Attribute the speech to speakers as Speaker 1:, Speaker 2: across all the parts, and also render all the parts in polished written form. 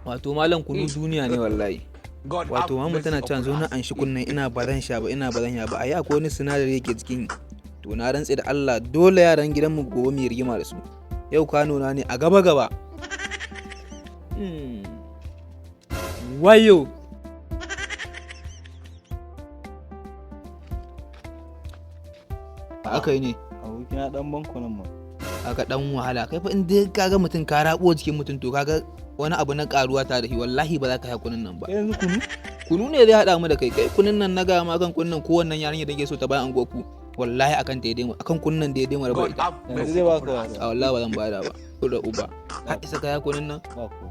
Speaker 1: Wato malam, kunu duniya ne wallahi. Wato mamu tana can zo na anshi kunnan, ina ba zan sha ba, ina ba zan sha ba. Ayi akwai wani sinadari yake cikin. To na rantse da Allah, dole yaran gidanmu gobe mu yi rigima da su. Yau Kano na ne a gaba gaba. Wayo. Aka yi ne.
Speaker 2: Abokina, dan bankunan ma.
Speaker 1: Aka dan wahala kai fa. In dai kaga mutum ka rabo jikin mutum, to kaga wani abu na karuwa ta da shi. Wallahi ba za ka sha kunun nan ba.
Speaker 2: Kai yanzu kunu?
Speaker 1: Kunu ne zai haɗa mu da kai. Kai, kunun nan na ga ma kan kunun nan, ko wannan yarinya da ke so ta bayan anguwarku, wallahi akan ta mu akan kunun nan da ya mu raba ita.
Speaker 2: Yanzu zai baka wahala.
Speaker 1: A wallahi ba zan bada ba da uba ka isa ka ya kunun nan.
Speaker 2: Ba ko.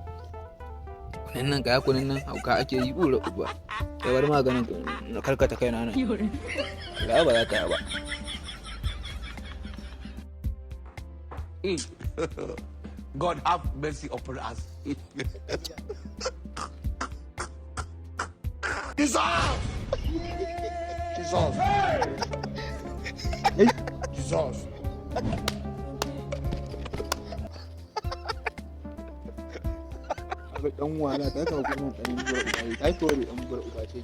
Speaker 1: Kunun nan, ka ya kunun nan, hauka ake yi bura uba. Kai, bari maganin na karkata kaina nan. Wallahi ba za ka yi ba.
Speaker 3: God have mercy upon us. Jesus! Jesus! Jesus!
Speaker 1: Kaga dan wahala, ka ka kunun dan bura uba, kai ko dan bura uba ce.